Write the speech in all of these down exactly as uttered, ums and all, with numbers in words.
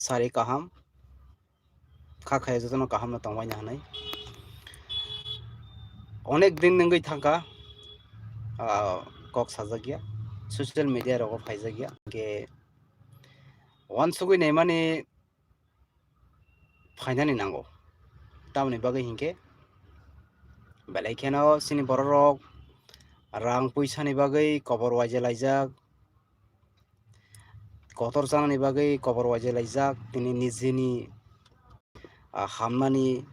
sari kaham, kha khaya jotono kaham no tongbai na hinwi. Onek din wngwi thangkha, ah, kok sajak ya, social media rogo phaijak ya, hingke wansugwi naimani phainani nango. Tamoni bagwi hinkhe belai kheno chini bororok rang puisani bagwi kobor waijelaijak, kotor chanani bagwi kobor waijelaijak, tini nijini, ah, hamnani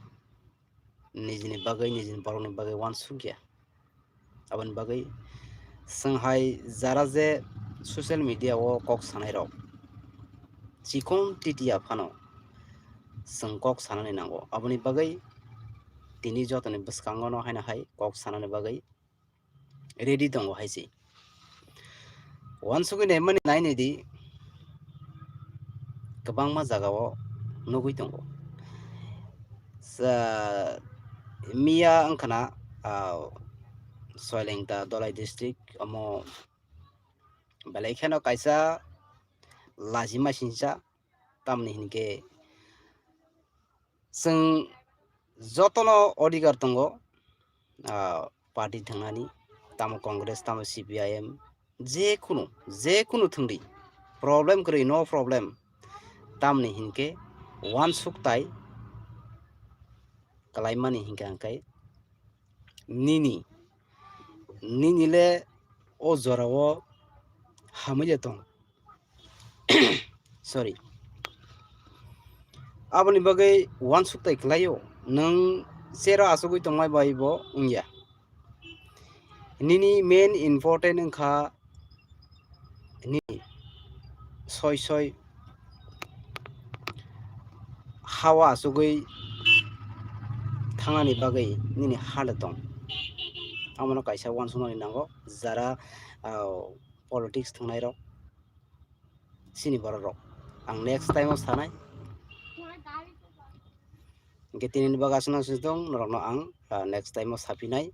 nijini bagwi, nijini borokni bagwi wansukya. Aboni bagwi chwng hai jara je social media o kok sanai rok chikon titiya phano chwng kok sanani nango. Aboni bagwi tini jotoni bwskango no haino hai kok sanani bagwi ready tongo hai se. Wansugwi naimani nainidi kwbangma jagao nugwi tongo. Sa-, miya wngkhana, ah, Soilengta Dholai district, omo belai kheno kaisa lajima singsa, tamni hinkhe chwng jotono odhikar tongo, ah, party thangnani, tamo Congress, tamo C P I M, je kunu, je kunu thwngdi, problem kwrwi, no problem. Tamni hinkhe wansuktai kwlaimani hinkhe hingkhai nini, nini le o jorao hamwi le tong. Sorry. Aboni bagwi wansuktai kwlaio, nwng chero asugwi tongmai bai bo wngya. Nini main important wngkha nini soi soi hawa asugwi thangani bagwi nini hale tong. Amono kaisa wansuknani nango, jara, ah, politics thwngnairok, chini bororok. Ang next time o sanai. Hingke tinini bagwi aswkno sitong, norokno ang, ah, next time o saphinai.